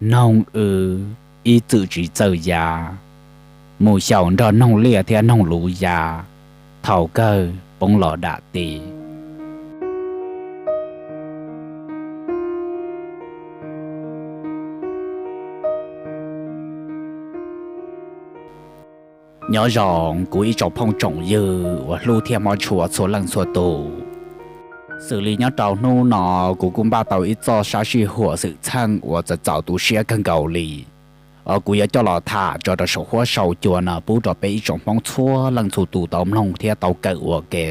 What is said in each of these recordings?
Noog w, ib txwm tsis txawj yav, mus xyaum nrog noog liaj thiab noog luv yav, thaum kawg poob los dam tis. Nyob zoo kuv ib tsoom phooj tsoom ywg uas hlub thiab hmov tshua txhua leej txhua tus. Xws li nyob rau hnub no, kuv kuj npaj tau ib txoj sab sij huam xwm txheej uas txawm txaus tu siab kawg nkaus li, uas kuv yuav coj los tham tso rau saum huab saum cua no pub rau peb ib tsoom Hmoob txhua leej txhua tus tau mloog thiab tau kawm ua ke.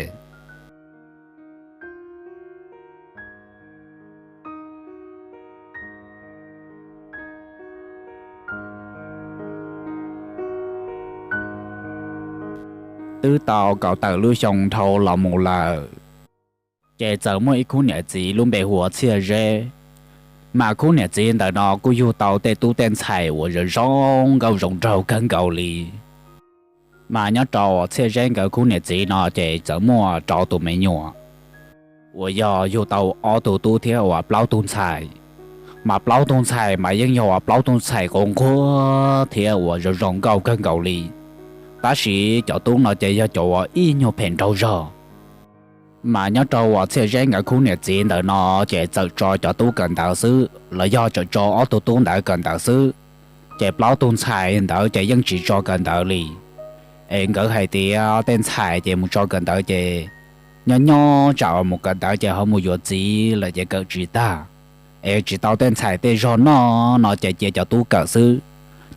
Twb tau kaum tawm lub xyoo dhau los mus lawm, ces txawm muaj ib khub niam txiv lub npe hu ua Txhiaj Zeb. Mas khub niam txiv ntawm no kuj yug tau tej tub tej ntxhais uas zoo zoo nkauj zoo nraug kawg nkaus li. Mas nyob rau Txhiaj Zeb nkawd khub niam txiv no ces txawm muaj rau tus me nyuam, uas yog yug tau ob tug tub thiab uas plaub tug ntxhais. Mas plaub tug ntxhais mas yeej yog uas plaub tug ntxhais quav nquag thiab uas zoo zoo nkauj kawg nkaus li, tab sis cov tub no ces yog cov uas ib nyuag phem nraug zog. Mas nyob rau uas Txhiaj Zeb nkawd khub niam txiv ntawm no ces txawm tso cov tub kawm ntawv xwb los yog txawm tso ob tug tub ntawd kawm ntawv xwb, ces plaub tug ntxhais ntawd ces yeej tsis tso kawm ntawv li. Es nkawd hais tias tej ntxhais ces mus tso kawm ntawv ces nyob nyob tsam uas mus kawm ntawv ces ho mus yuav txiv lawm ces kawm tsis tag, es tsis tau tej ntxhais tej zog noj no ces cia cov tub kawm xwb,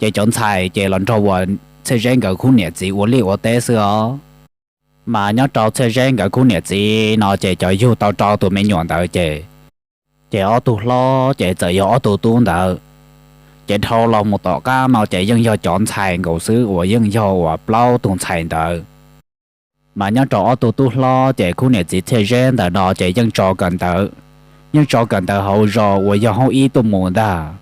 ces cov ntxhais ces los nrog uas Txhiaj Zeb nkawd khub niam txiv ua liaj ua teb xwb os. Mas nyob rau Txhiaj Zeb nkawd khub niam txiv no ces cov yug tau rau tus me nyuam ntawd ces, ces ob tug hlob ces txawm yog ob tug tub ntawd, ces dhau los mus tom qab no ces yeej yog cov ntxhais nkaus xwb uas yeej yog uas plaub tug ntxhais ntawd. Mas nyob rau ob tug tub hlob ces khub niam txiv Txhiaj Zeb ntawm no ces yeej tso kawm ntawv, yeej tso kawm ntawv hauv zos uas yog hoob ib tuaj mus ntag.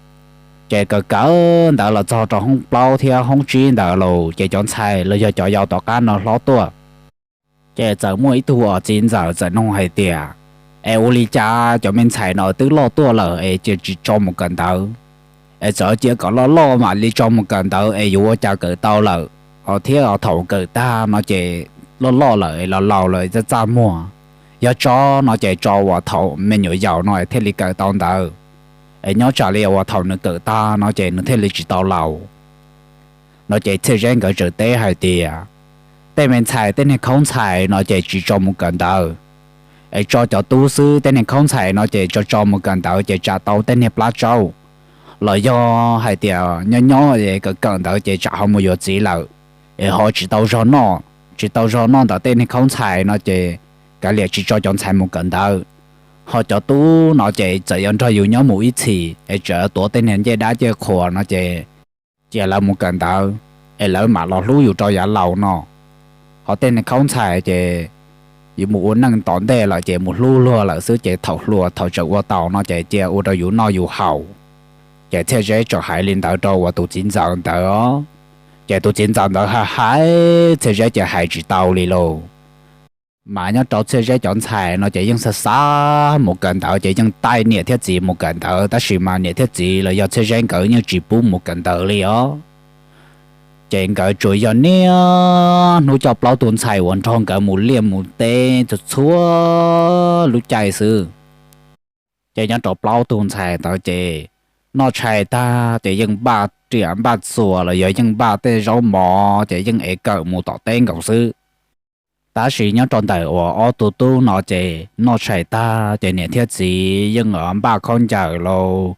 Ces kawm kawm ntawv los txog rau hoob plaub thiab hoob tsib ntawd los ces cov ntxhais los yog cov yau tom qab no hlob tuaj. Ces txawm muaj ib tug uas txiv ntxawm txawm nug hais tias, es ua li cas cov me ntxhais no twb loj tuaj lawm es cia tsis tso mus kawm ntawv? Es txawm cia kom loj loj mam li tso mus kawm ntawv es yuav ua cas kawm tau lawm, thiab thaum kawm tag no ces loj loj lawm es los laus lawm txaj txaj muag. Yog tso no ces tso uas thaum me nyuam yaus no thiaj li kawm tau ntawv, es nyob tsam li uas thaum nws kawm tag no ces nws thiaj li tsis tau laus. No ces Txhiaj Zeb nkawd txawm teb hais tias, tej me ntxhais tej niag khaub ntxhais no ces tsis tso mus kawm ntawv, es tso cov tub xwb, tej niag khaub ntxhais no ces tso tso mus kawm ntawv ces tsam tau tej niag plab tsaub, los yog hais tias nyob nyob es kawm kawm ntawv ces tsam ho mus yuav txiv lawm, es ho tsis tau zog noj, tsis tau zog noj ntawm tej niag khaub ntxhais no ces kav liam tsis tso cov ntxhais mus kawm ntawv. Ho cov tub no ces txawm yuav nrog yus nyob mus ib txhis es tseem tuav tej niag ncej dab ncej qhua no ces cia lawv mus kawm ntawv, es lawv mam los hlub yus rau yav laus no. Ho tej niag khaub ntxhais ces yus mus ua neej tom ntej lawm ces mus hlub luag lawm xwb ces thaum hluas thaum tseem ua taus no ces cia ua rau yus noj yus haus. Ces Txhiaj Zeb txawm hais li ntawd rau uas tus txiv ntxawm ntawd os. Ces tus txiv ntxawm ntawd hais hais Txhiaj Zeb ces hais tsis tau li lauj. Mas nyob rau Txhiaj Zeb cov ntxhais no ces yeej xav xav mus kawm ntawv ces yeej taij niam thiab txiv mus kawm ntawv, tab sis mas niam thiab txiv los yog Txhiaj Zeb nkawd yeej tsis pub mus kawm ntawv li os. Ces nkawd tsuas yog niaj hnub coj plaub tug ntxhais uas nrog nkawd mus liaj mus teb txhua txhua lub caij xwb. Ces nyob rau plaub tug ntxhais ntawd ces noj tshais tag ces yeej npaj riam npaj txuas los yog yeej npaj tej zaub mov ces yeej ev kawm mus tom teb nkaus xwb. Tab sis nyob rau ntawm uas ob tug tub no ces noj tshais tag ces niam thiab txiv yeej npaj khaub ncaws lauj,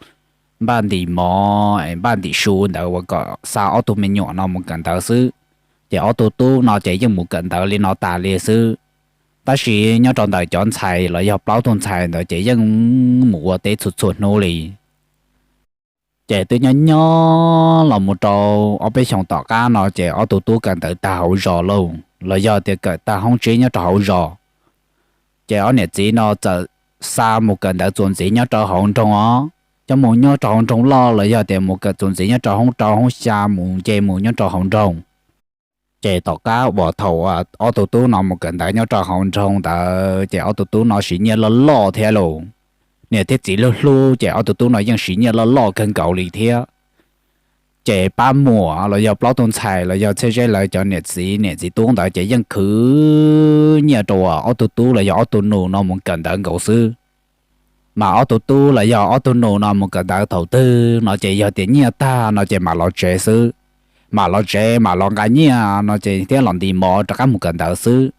npaj ntim mov es npaj ntim su ntawd uas kom xa ob tug me nyuam no mus kawm ntawv xwb. Ces ob tug tub no ces yeej mus kawm ntawv li no tas li xwb. Tab sis nyob rau ntawm cov ntxhais los yog plaub tug ntxhais ntawd ces yeej mus ua teb txhua txhua hnub li. Ces twb nyob nyob los mus rau ob peb xyoos tom qab no ces ob tug tub kawm ntawv tag hauv zos lauj, los yog tias kawm tag hoob tsib nyob rau hauv zos. Ces ob niam txiv no txawm xa mus kawm ntawv txuas ntxiv nyob rau hauv nroog os, coj mus nyob rau hauv nroog loj los yog tias mus kawm txuas ntxiv nyob rau hoob rau hoob xya mus nce mus nyob rau hauv nroog. Ces tom qab uas thaum ob tug tub no mus kawm ntawv nyob rau hauv nroog ntawd ces ob tug tub no siv nyiaj loj loj thiab lauj. niam thiab txiv hlub hlub ces ob tug tub no yeej siv nyiaj loj loj kawg nkaus li thiab. Ces pab muam los yog plaub tug ntxhais los yog Txhiaj Zeb lawv cov niam txiv niam txiv tub ntawd ces yeej khwv nyiaj rau ob tug tub los yog ob tug nus no mus kawm ntawv nkaus xwb. Mas ob tug tub los yog ob tug nus no mus kawm ntawv thaum twg no ces yog tias nyiaj tag no ces mam los tsev xwb, mam los tsev mam los nqa nyiaj no ces thiab los nti mov rov qab mus kawm ntawv xwb.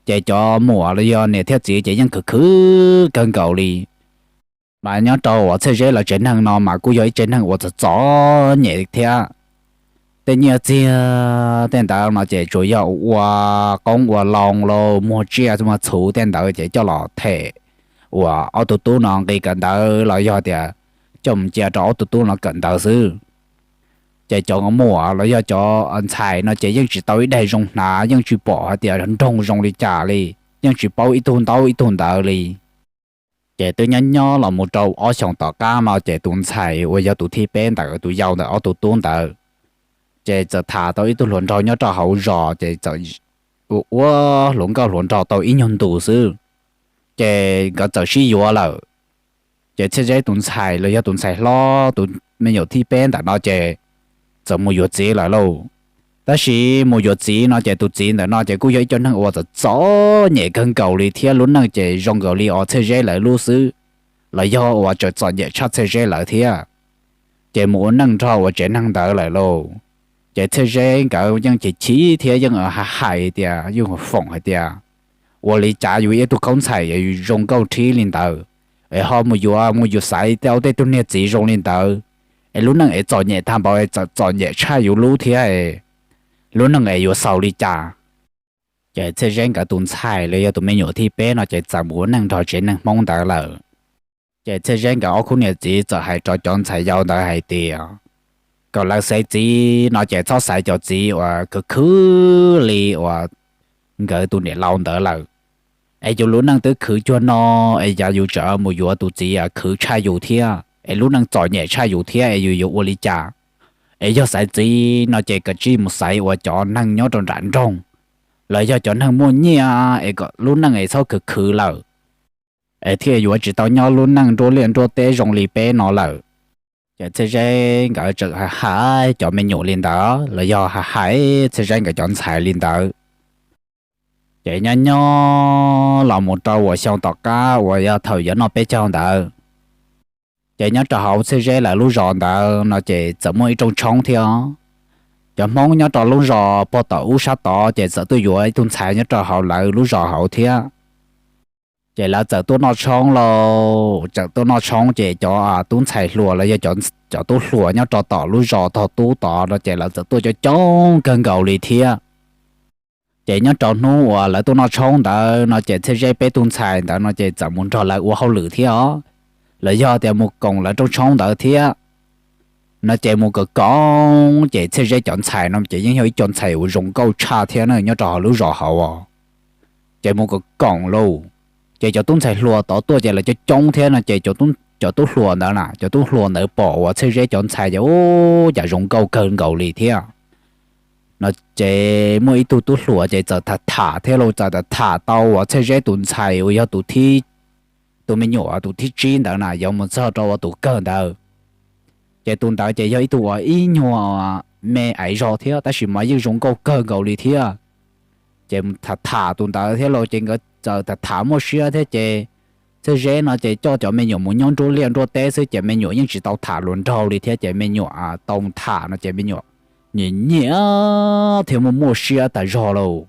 Ces cov muam los yog niam thiab txiv ces yeej khwv khwv kawg nkaus li. Mas nyob rau uas Txhiaj Zeb lawv tsev neeg no mas kuj yog ib tsev neeg uas txom txom nyem thiab. Tej nyiaj txiag tej ntawd no ces tsuas yog ua qoob ua loo los muag tsiaj muag txhuv tej ntawd ces coj los them uas ob tug tub no nqis kawm ntawv los yog tias coj mus cia rau ob tug tub no kawm ntawv xwb. Ces cov muam los yog cov ntxhais no ces yeej tsis tau ib daim zoo hnav, yeej tsis pom hais tias nroog zoo li cas li, yeej tsis paub ib tug ntaub ib tug ntawv li. Ces twb nyob nyob los mus rau ob xyoos tom qab no ces tus ntxhais uas yog tus thib peb ntawm tus yau ntawm ob tug tub ntawd ces txawm tham tau ib tug hluas nraug nyob rau hauv zos ces txawm ua ua hluas nkauj hluas nraug tau ib nyuag ntus xwb, ces nkawd txawm sib yuav lawm. Ces Txhiaj Zeb tus ntxhais los yog tus ntxhais hlob tus me nyuam thib peb ntawm no ces txawm mus yuav txiv lawm lauj. Tab sis mus yuav txiv no ces tus txiv ntawm no ces kuj yog ib co neeg uas txom txom nyem kawg nkaus li thiab lub neej ces zoo nkaus li uas Txhiaj Zeb lawv lub xwb, los yog uas tseem txom nyem tshaj Txhiaj Zeb lawv thiab. Ces mus ua neej nrog uas tsev neeg ntawd lawm lauj. Ces Txhiaj Zeb nkawd yeej chim chim thiab yeej hais hais tias, yeej foom hais tias, ua li cas yus ib tug khaub ntxhais es yus zoo nkauj rhib li ntawd, es ho mus yuav mus yus xaiv tau tej tug niag txiv zoo li ntawd, es lub neej es txom nyem tag npaum es txawm txom nyem tshaj yus lub thiab, lub neej es yuav xaus li cas. Ces Txhiaj Zeb nkawd tus ntxhais los yog tus me nyuam thib peb no ces txawm mus ua neej nrog tsev neeg Hmoob ntawd lawm. Ces Txhiaj Zeb nkawd ob khub niam txiv txawm hais rau cov ntxhais yau ntawd hais tias, kom lawv xaiv txiv no ces txhob xaiv cov txiv uas khwv khwv li uas nkawd tus niam laus ntawd lawm. Es yus lub neej twb khwv cuag no, es yus tseem mus yuav tus txiv khwv tshaj yus thiab, es lub neej txom nyem tshaj yus thiab es yus yuav ua li cas? Es yog xaiv txiv no ces kom tsij mus xaiv uas cov neeg nyob rau nram nroog, los yog cov neeg muaj nyiaj es kom lub neej es txhob khwv khwv lawm, es thiaj yuav tsis tau nyob lub neej nruab liaj nruab teb zoo li peb no lawm. Ces Txhiaj Zeb nkawd tseem hais cov me nyuam li ntawd los yog hais Txhiaj Zeb nkawd cov ntxhais li ntawd. Ces nyob nyob los mus rau uas xyoo tom qab uas yog thaum yuav noj peb caug ntawd, ces nyob rau hauv Txhiaj Zeb lawv lub zos ntawd no ces txawm muaj ib rooj tshoob thiab. Cov Hmoob nyob rau lub zos pog tom ub sab tod ces txawm tuaj yuav ib tug ntxhais nyob rau hauv lawv lub zos hauv thiab. Ces lawv txawm tuaj noj tshoob lauj, txawm tuaj noj tshoob ces cov tub ntxhais hluas los yog cov tub hluas nyob rau tom lub zos tog tub tod no ces lawv txawm tuaj coob coob kawg nkaus li thiab. Ces nyob rau hnub uas lawv tuaj noj tshoob ntawd no ces Txhiaj Zeb peb tug ntxhais ntawd no ces txawm mus nrog lawv ua hauj lwm thiab os, los yog tias mus koom lawv rooj tshoob ntawd thiab. No ces mus koom koom ces Txhiaj Zeb cov ntxhais no ces yeej yog ib co ntxhais uas zoo nkauj tshaj thiab na nyob rau hauv lub zos hauv os. Ces mus koom koom lauj, ces cov tub ntxhais hluas tod tuaj ces lawv coob coob thiab no ces cov tub hluas ntawd na, cov tub hluas ntawd pom uas Txhiaj Zeb cov ntxhais ces ua cas zoo nkauj kawg nkaus li thiab. No ces muaj ib tug tub hluas ces txawm tham tham thiab lauj, txawm tham tham tau uas Txhiaj Zeb tus ntxhais uas yog tus thib, tus me nyuam tus thib tsib ntawd na yuav mus txog rau uas tus kawg ntawd. Ces tus ntawd ces yog ib tug uas ib nyuag me aiv zog thiab tab sis mas yeej zoo nkauj kawg nkaus li thiab. Ces tham tham tus ntawd thiab lauj ces nkawd txawm tham tham muaj siab thiab ces Txhiaj Zeb no ces coj cov me nyuam mus nyob nruab liaj nruab teb xwb ces me nyuam yeej tsis tau tham hluas nraug li thiab ces me nyuam tau tham no ces me nyuam nyiam nyiam thiab muaj muaj siab tas zog lauj.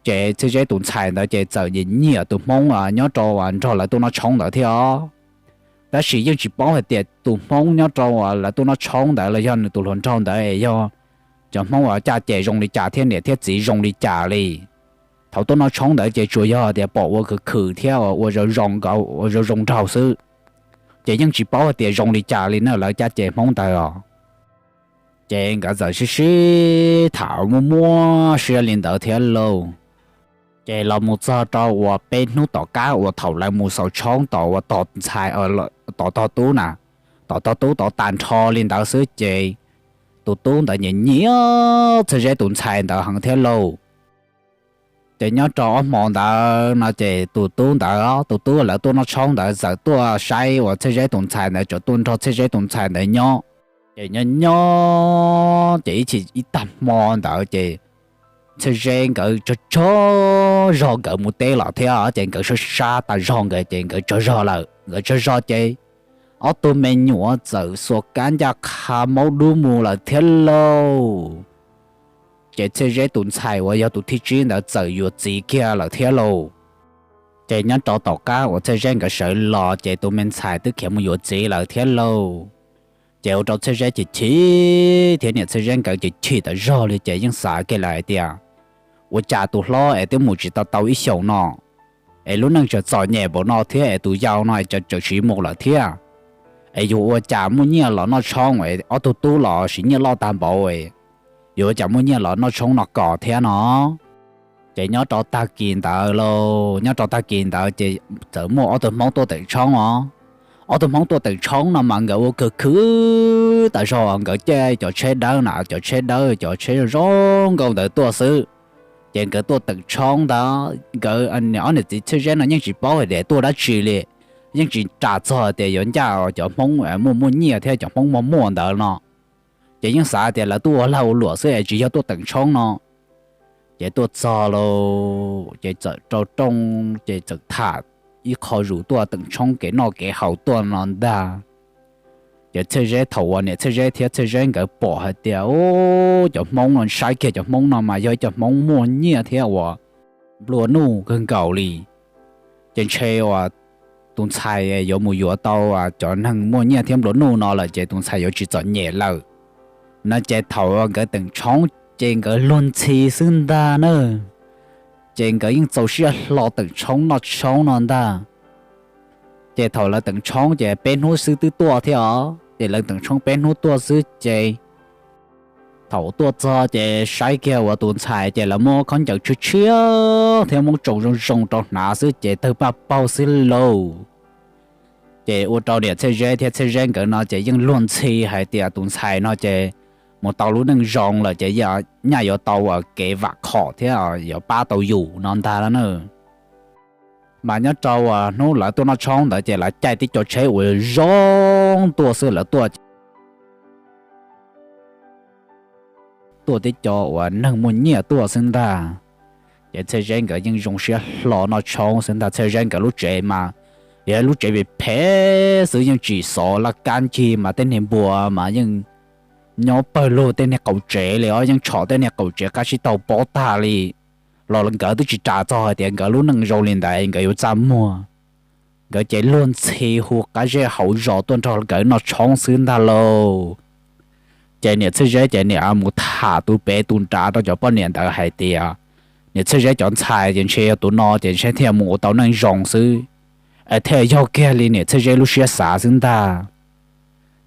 Ces Txhiaj Zeb tus ntxhais ntawd ces txawm nyiam nyiam tus Hmoob nyob rau nrog lawv tuaj noj tshoob ntawd thiab os. Tab sis yeej tsis paub hais tias tus Hmoob nyob rau lawv tuaj noj tshoob ntawd los yog nws tus hluas nraug ntawd yog cov Hmoob uas caj ces zoo li cas thiab niam thiab txiv zoo li cas li. Thaum tuaj noj tshoob ntawd ces tsuas yog tias pom ua khwv khwv thiab ua zoo zoo nkaus ua zoo zoo nraug xwb, ces yeej tsis paub hais tias zoo li cas li na lawv caj ces Hmoob ntawd os. Ces nkawd txawm sib sib tham muaj muaj siab li ntawd thiab lauj. Ces los mus txog rau uas peb hnub tom qab uas thaum lawv mus xaus tshoob tom uas tog ntxhais, tom tog tub na, tom tog tub tod tas nrho li ntawd xwb ces tus tub ntawd nyiam nyiam Txhiaj Zeb tus ntxhais ntawd heev thiab lauj. Ces nyob rau ob hmo ntawd no ces tus tub ntawd, tus tub lawv tuaj noj tshoob ntawd txawm tuaj saib uas Txhiaj Zeb tus ntxhais ntawd, txawm tuaj nrog Txhiaj Zeb tus ntxhais ntawd nyob. Ces nyob nyob ces ib chim ib tag hmo ntawd ces Txhiaj Zeb nkawd tsaug tsaug zog, nkawd mus teb los thiab ces nkawd sab sab tas zog nkawd ces nkawd tsaug zog lawm. Nkawd tsaug zog ces ob tug me nyuam txawm xuas kab ncaj qha maub dub mus lawm thiab lauj. Ces Txhiaj Zeb tus ntxhais uas yog tus thib tsib ntawd txawm yuav txiv kiag lawm thiab lauj. Ces nyob rau tom qab uas Txhiaj Zeb nkawd sawv los ces tus me ntxhais twb khiav mus yuav txiv lawm thiab lauj. Ces ua rau Txhiaj Zeb chim chim thiab niam Txhiaj Zeb nkawd chim chim tas zog li ces yeej xav kiag lawm hais tias, ua cas tus hlob es twb mus tsis tau tau ib xyoos no es lub neej tseem txom nyem npaum no thiab es tus yau no es tseem tsis mus lawm thiab. Es yuav ua cas muaj nyiaj los noj tshoob es ob tug tub los siv nyiaj loj tag npaum es yuav ua cas muaj nyiaj los noj tshoob no kom thiab no. Ces nyob rau tag kis ntawd lauj, nyob rau tag kis ntawd ces txawm muaj ob tug Hmoob tuaj teem tshoob os. Ob tug Hmoob tuaj teem tshoob no mas nkawd ua khwv khwv tas zog, nkawd caij cov tsheb dawb na, cov tsheb dawb, cov tsheb zoo nkauj ntawd tuaj xwb. Ces nkawd tuaj teem tshoob ntawd nkawd ob niam txiv Txhiaj Zeb no yeej tsis paub hais tias tuaj dab tsi li, yeej tsis ras txog tias yuav ncaj cov Hmoob muaj muaj nyiaj thiab cov Hmoob muaj muaj ntawd no. Ces yeej xav tias lawv tuaj ua lag ua luam xwb es tsis yog tuaj teem tshoob no. Ces tuaj txog lauj, ces txawm rau rooj ces txawm tham ib qho zus tuaj teem tshoob kev noj kev haus tuaj no ntag. Ces Txhiaj Zeb, thaum uas niam Txhiaj Zeb thiab Txhiaj Zeb nkawd pom hais tias, u, cov Hmoob no, saib kiag cov Hmoob no mas yog ib cov Hmoob muaj nyiaj thiab uas nplua nuj kawg nkaus li. Ces ntshe uas tus ntxhais yuav mus yuav tau cov neeg muaj nyiaj thiab nplua nuj no lawm ces tus ntxhais yuav tsis txom nyem lawm no. Ces thaum nkawd teem tshoob ces nkawd luag ntxhi xwb ntag na. Ces nkawd yeej txaus siab hlo teem tshoob noj tshoob no ntag. Ces thaum lawv teem tshoob ces peb hnub xwb twb tuaj thiab os, ces lawv teem tshoob peb hnub tuaj xwb ces thaum tuaj txog ces saib kiag uas tus ntxhais ces lawv muab khaub ncaws tshiab tshiab thiab muab tsoos zoo zoo rau hnav xwb ces tawg paj paug xwb lauj. Ces ua rau niam Txhiaj Zeb thiab Txhiaj Zeb nkawd no ces yeej luag ntxhi hais tias tus ntxhais no ces mus tau lub neej zoo lawm ces nyaj yuav tau kev vam khom thiab yuav pab tau yus no ntag na. Mas nyob rau uas hnub lawv tuaj noj tshoob ntawd ces lawv caij tib co tsheb uas zoo tuaj xwb, lawv tuaj tuaj tib co uas neeg muaj nyiaj tuaj xwb ntag. Ces Txhiaj Zeb nkawd yeej zoo siab hlo noj tshoob xwb ntag. Txhiaj Zeb nkawd lub tsev mas yog lub tsev phem phem xwb, yeej tsis xov laj kab ncig mas tej niag npua mas yeej nyob pawg lug tej niag qaum tsev li os, yeej tshom tej niag qaum tsev qab tsib taug pob tag li. Los nkawd twb tsis ras txog hais tias nkawd lub neej zoo li ntawd nkawd yuav txaj muag. Nkawd ces luag ntxhi hu qab zej hauv zos tuaj nrog nkawd noj tshoob xwb ntag lauj. Ces niam Txhiaj Zeb ces niam mus tham tus pem tus nrad rau cov poj niam ntawd hais tias niam Txhiaj Zeb cov ntxhais ces ntshe yog tus no ces ntshe thiaj mus ua tau neej zoo xwb, es thiaj yog kiag li niam Txhiaj Zeb lub siab xav xwb ntag.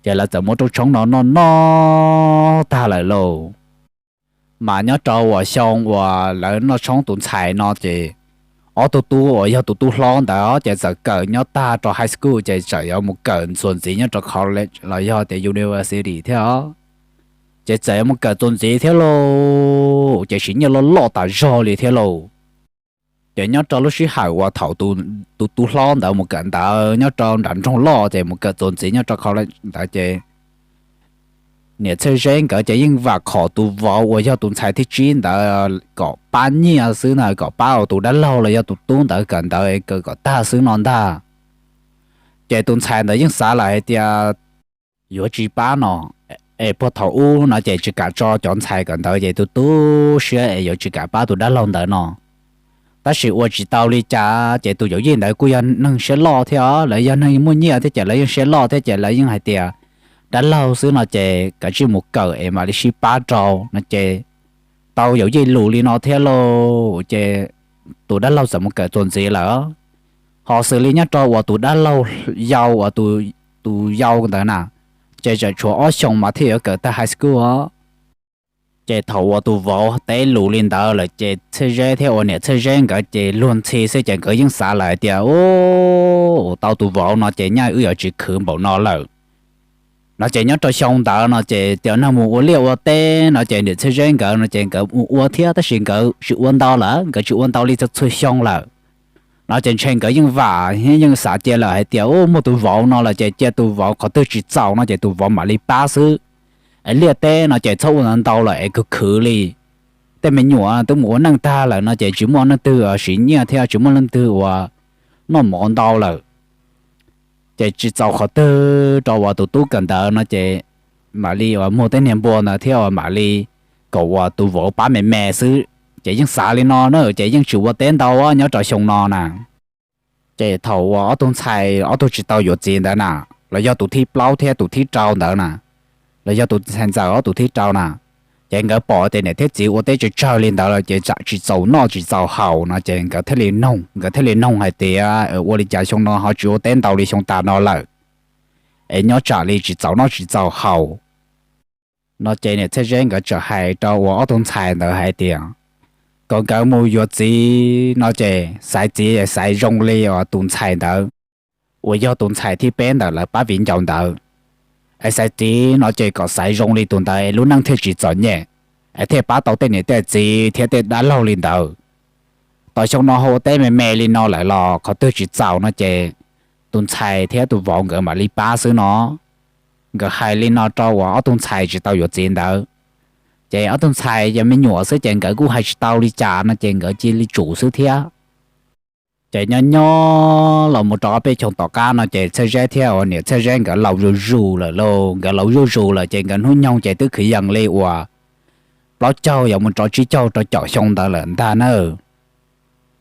Ces lawv txawm muab rooj tshoob no noj noj tag lawm lauj. Mas nyob rau uas xyoo uas lawv noj tshoob tus ntxhais no ces ob tug tub uas yog tus tub hlob ntawd ces txawm kawm nyob tag rau high school ces txawm yuav mus kawm txuas ntxiv nyob rau college los yog tias university thiab os. Ces txawm yuav mus kawm txuas ntxiv thiab lauj, ces siv nyiaj loj loj tas zog li thiab lauj. Ces nyob rau lub sij hawm uas thaum tus tub hlob ntawd mus kawm ntawv nyob rau nram nroog loj ces mus kawm txuas ntxiv nyob rau college ntawd ces niam Txhiaj Zeb nkawd ces yeej vam khom tus vauv uas yog tus ntxhais thib tsib ntawd kom pab nyiaj xwb na, kom pab ua tus dab laug los yog tus tub ntawd kawm ntawv es kawm kom tag xwb no ntag. Ces tus ntxhais ntawd yeej xav lawm hais tias yuav tsis pab no, es puag thaum ub no ces tsis kam tso cov ntxhais kawm ntawv ces tus tu siab es yuav tsis kam pab tus dab laug ntawd no. Tab sis ua tsis tau li cas ces tus yawm yij ntawd kuj yog neeg siab loj thiab os, lawv yog neeg muaj nyiaj thiab ces lawv yeej siab loj thiab ces lawv yeej hais tias dab laug xwb no ces kav tsij mus kawm es mam li sib pab rau no ces tau yawm yij lus li no thiab lauj. Ces tus dab laug txawm mus kawm txuas ntxiv lawm. Ho xws li nyob rau uas tus dab laug yau uas tus yau ntawd na, ces tseem tshuav ob xyoos mas thiaj yuav kawm tag high school os. Ces thaum uas tus vauv teb lus li ntawd lawm ces Txhiaj Zeb thiab uas niam Txhiaj Zeb nkawd ces luag ntxhi xwb ces nkawd yeej xav lawm hais tias, u, tau tus vauv no ces nyaj wb yuav tsis khwv npaum no lawm. No ces nyob rau xyoo ntawd no ces tias neeg mus ua liaj ua teb no ces niam Txhiaj Zeb nkawd no ces nkawd mus ua thiab tab sis nkawd tsis ua ntau lawm, nkawd tsis ua ntau li txhua txhua xyoo lawm. No ces ntshe nkawd yeej vam thiab yeej xav cia lawm hais tias, u, muaj tus vauv no lawm ces cia tus vauv qhov twg tsis txaus no ces tus vauv mam li pab xwb. Es liaj teb no ces txhob ua ntau ntau lawm es khwv khwv li. Tej me nyuam twb mus ua neej tag lawm no ces tsis muaj leej twg siv nyiaj thiab tsis muaj leej twg uas noj mov ntau lawm. Ces tsis txaus qhov twg rau uas tus tub kawm ntawv no ces mam li uas muag tej niag npua ntawd thiab uas mam li kom uas tus vauv pab me me xwb. Ces yeej xav li no na ces yeej tsis ua teb ntau nyob rau xyoo no na. Ces thaum uas ob tug ntxhais ob tug tsis tau yuav txiv ntawd na, los yog tus thib plaub thiab tus thib rau ntawd na, los yog tus ntxhais ntxawm ob tus thib rau na, ces nkawd pom tias niam thiab txiv ua teb tsawg tsawg li ntawd lawm ces tsam tsis txaus noj tsis txaus haus no ces nkawd thiaj li noog, nkawd thiaj li noog hais tias, ua li cas xyoo no ho tsis ua teb ntau li xyoo tas no lawm, es nyob tsam li tsis txaus noj tsis txaus haus. No ces niam Txhiaj Zeb nkawd txawm hais rau uas ob tug ntxhais ntawd hais tias, kom nkawd mus yuav txiv no ces xaiv txiv xaiv zoo li uas tus ntxhais ntawd uas yog tus ntxhais thib peb ntawm lawv pab viv ncaus ntawd. Es xaiv txiv no ces kom xaiv zoo li tus ntawd es lub neej thiaj tsis txom nyem, es thiaj pab tau tej niam tej txiv thiab tej dab laug li ntawd. Tam xyoo no ho ua teb me me li no lawm los qhov twg tsis txaus no ces tus ntxhais thiab tus vauv nkawd mam li pab xwb no. Nkawd hais li no rau uas ob tug ntxhais tsis tau yuav txiv ntawd. Ces ob tug ntxhais yog me nyuam xwb ces nkawd kuj hais tsis tau li cas no ces nkawd cia li tsum xwb thiab. Ces nyob nyob los mus rau ob peb xyoo tom qab no ces Txhiaj Zeb thiab uas niam Txhiaj Zeb nkawd laus zuj zus lawm lauj, nkawd laus zuj zus lawm ces nkawd hnub nyoog ces twb kwv yees li uas plaub caug yuav mus rau tsib caug rau caum xyoo ntawd lawm ntag na.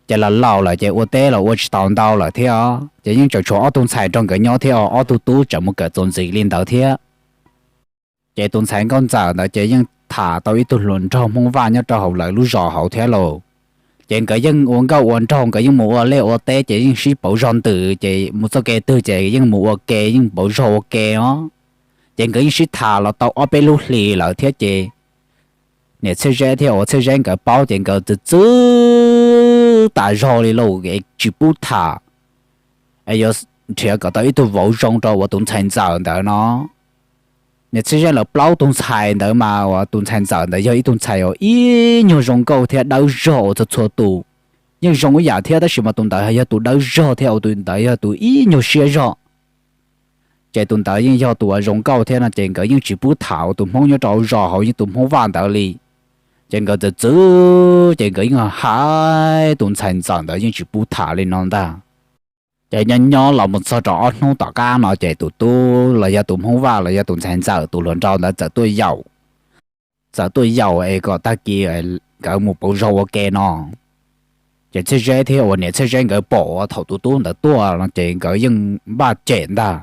Ces los laus lawm ces ua teb los ua tsis tau ntau lawm thiab, ces yeej tseem tshuav ob tug ntxhais nrog nkawd nyob thiab, ob tug tub tseem mus kawm txuas ntxiv li ntawd thiab. Ces tus ntxhais nkauj ntxawm ntawd ces yeej tham tau ib tug hluas nraug Hmoob Vaj nyob rau hauv lawv lub zos hauv thiab lauj. Ces nkawd yeej ua nkauj ua nraug, nkawd yeej mus ua liaj ua teb ces yeej sib pauv zog ntws, ces mus txoj kev twg ces yeej mus ua ke, yeej pauv zog ua ke os. Ces nkawd yeej sib tham los tau ob peb lub hlis lawm thiab ces niam Txhiaj Zeb thiab uas Txhiaj Zeb nkawd paub ces nkawd txwv txwv tas zog li lauj, tsis pub tham, es yuav nrhiav kom tau ib tug vauv zoo rau uas tus ntxhais ntxawm ntawd no. Niam Txhiaj Zeb lawv plaub tug ntxhais ntawd mas uas tus ntxhais ntxawm ntawd yog ib tug ntxhais uas ib nyuag zoo nkauj thiab dawb zog uas txhua txhua tus yeej zoo ib yam thiab, tab sis mas tus ntawd yog tus dawb zog thiab uas tus ntawd yog tus ib nyuag siab zog. Ces tus ntawd yeej yog tus uas zoo nkauj thiab no ces nkawd yeej tsis pub tham uas tus Hmoob nyob rau zos hauv yeej tus Hmoob Vaj ntawd li. Ces nkawd txwv txwv ces nkawd yeej hais tus ntxhais ntxawm ntawd yeej tsis pub tham li no ntag. Ces nyob nyob los mus txog rau ob hnub tom qab no ces tus tub los yog tus Hmoob Vaj los yog tus ntxhais ntxawm tus hluas nraug ntawd txawm tuaj yaum, txawm tuaj yaum es kom tag kis nkawd mus pauv zog ua ke no. Ces Txhiaj Zeb thiab uas niam Txhiaj Zeb nkawd pom uas thaum tus tub ntawd tuaj no ces nkawd yeej npaj cem ntag.